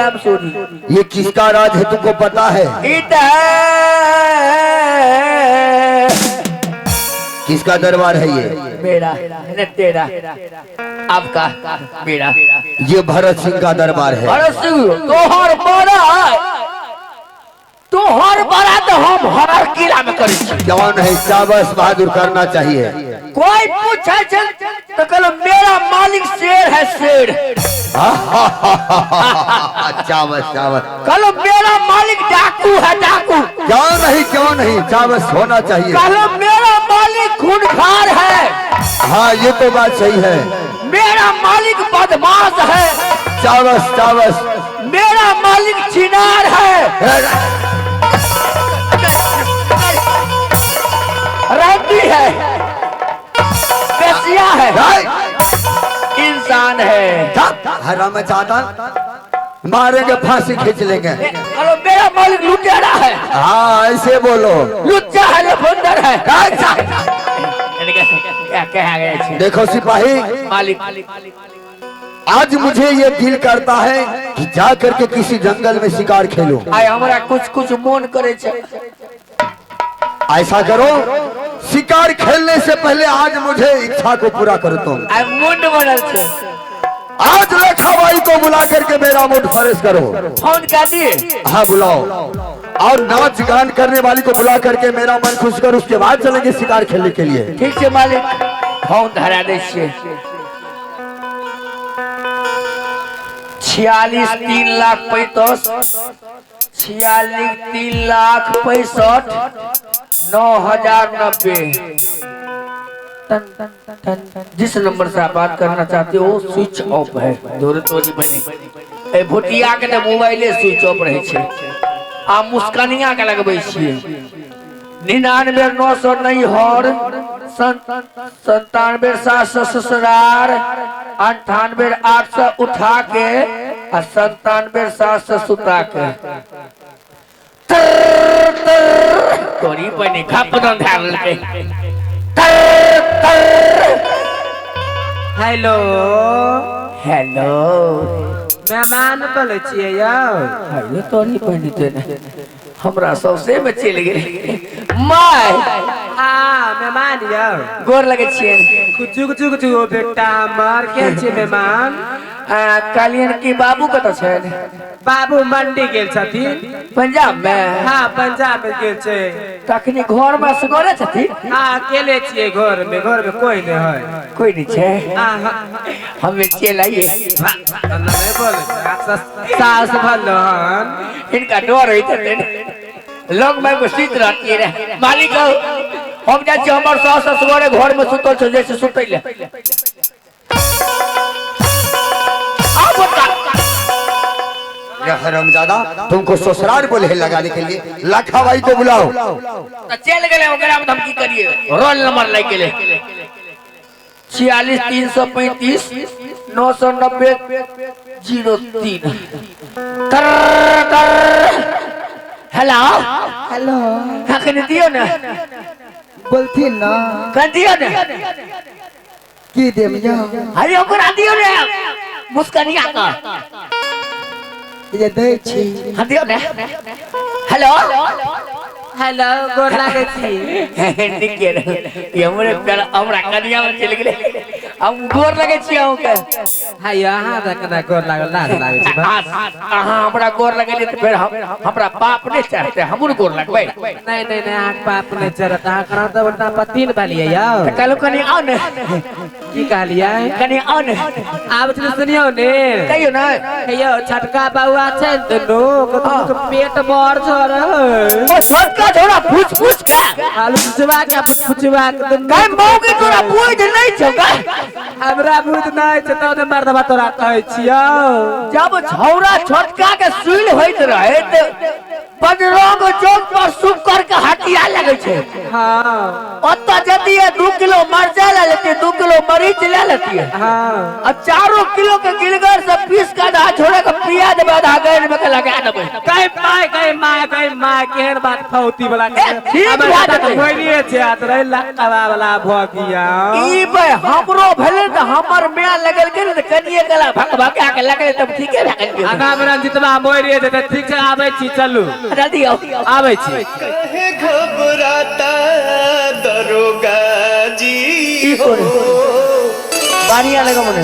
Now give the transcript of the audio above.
ये किसका राज है तुमको पता है? किसका दरबार है ये? मेरा न तेरा, आपका मेरा। ये भरत सिंह का दरबार है। भरत सिंह तोहर बड़ा, तोहर बड़ा तो हम हर किला में करी छी। जवान है, शाबाश बहादुर करना चाहिए। कोई पूछे छे तो कहलो मेरा मालिक शेर है, शेर। शाबाश शाबाश। कहलो मेरा मालिक डाकू है, डाकू। क्यों नहीं, क्यों नहीं, शाबाश होना चाहिए। कहलो मेरा मालिक खूनखार है। हाँ ये तो बात सही है। मेरा मालिक बदमाश है। शाबाश शाबाश। मेरा मालिक छिनार है, रंडी है, बेसिया है, इंसान है। हराम चाहता मारेंगे, फांसी खींच लेंगे। अरे मेरा मालिक लुटेरा है। हाँ ऐसे बोलो। लुच्चा है, लफंडर है। क्या गया? देखो सिपाही मालिक, आज मुझे ये दिल करता है कि जा करके किसी जंगल में शिकार खेलूं। आय हमरा कुछ कुछ मन करे छे। ऐसा करो, शिकार खेलने से पहले आज मुझे इच्छा को पूरा करो तुम। आय मुंड बनल छे। आज लखाबाई को बुला करके मेरा मूड फ्रेश करो। फोन कर दिए? हाँ बुलाओ, और नाच गान करने वाली को बुला करके मेरा मन खुश करो, उसके बाद चलेंगे शिकार खेलने के लिए। ठीक है मालिक, फोन धरा दे छे। 46 3 लाख 35 46 3 लाख 65 9090। जिस नंबर से आप बात करना चाहते हो स्विच ऑफ है। जोरे तोरी बनी ए भुटिया के तो मोबाइले स्विच ऑफ रहे छे। आ मुस्कानिया के लगबै छियै। 99 900 नहीं हर 97 700 ससुरार 98 800 उठा के आ 97 700 सुता के तोरी बनी खप धर लेलकै। हेलो हेलो, मेहमान बोलै छियै यौ? हेलो तोरी बनी तेने हमरा सौसे में चलि गेलै। My हाँ मेहमान यौ, गोर लगै छियै। कुचु कुचु कुचु बेटा हमर के छियै मेहमान? कहलियन कि बाबू कतऽ छनि? बाबू मंडी गेल छथिन। पंजाब में? हाँ पंजाब में गेल छै। तखनी घर में असगरे छथिन? हाँ अकेले छियै घर में, घर में कोई नहीं है। कोई नहीं छै? हमे चलि आइए। नहीं बोले सास भलो हन, इनका डर होइत हेतनि। लग में एगो सुति रहतियै रहे। मालिक हम जाइ छियै, हमर सास असगरे घर में सुतल छै, जैसे सुतै ले। हरामजादा, तुमको ससुराल बोले लगाने के लिए लाखाबाई को बुलाओ। तो चल गए ओकरा में हम की करिए, रोल नंबर लग गेलै 46 335 990 03। हेलो हेलो, हाँ कनि दियौ ने, बोलथिन ना, कनि दियौ ने। की देम यौ? अरे ओकरा दियौ ने, मुस्कनिया का ये दै छी। हाँ दियौ ने। हेलो हेलो, गोर लागै छी। निके ये हमरे प्यारा हमरा कनिया में चलि गेलै। हम गोर लगै छी अहूँके। हाँ यौ, अहाँ तऽ केना गोर लागल, लाज लागै छै। अहाँ हमरा गोर लगेलियै तऽ फेर हमरा पाप नहि चढ़तै, हमहूँ गोर लगबै। नहीं नहीं नहीं, अहाँके पाप नहि चढ़त। अहाँ केना तऽ बड़का पति ने भेलियै यौ। तऽ कहलहुँ कनि आउ ने। की कहलियै? कनि आउ ने। आब तऽ सुनियौ ने, कहियौ ने। यौ छोटका बौआ छै ने दुनू, दुनू पेट बड़ झड़ है। ओ छोटका झोरा फुच फुच के आलू फुचवा के फुचवा के कहीं मौगी तोरा बुझ नहीं छौ का? हमरा बुझ नहीं छै तब ने मर्दबा तोरा कहै छियौ। जब छौरा छोटका के सुइल होइत रहे त बजरंग चौक पर सुप करके हटिया लगै छै। हाँ ओत ओतऽ जतियै 2 किलो मरचाइ लए लेतियै, 2 किलो मरीच लए लेतियै। हाँ। आ 4 किलो के गिलगर से पीस के आधा छोड़े के पिया देबै, आधा गैर में के लगा देबै। कहीं माय, कहीं माय, कहीं माय, केहन बात फौती वाला। ए, ठीक भए जेतै। मरिए जात रहे लक्कवा वाला भ गया। ई बे हमरो भेलै तऽ हमर माय लगलकै ने, तऽ कनिये कला भक भका के लगलै तब ठीके भए गेलै। आगा में रंजितवा मरिए जेतै। ठीक छै, आबै छी, चलू। जल्दी आउ। आबै छी। काहे घबराता दरोगा जी ई हो। कोन? बढ़िया लगा मने।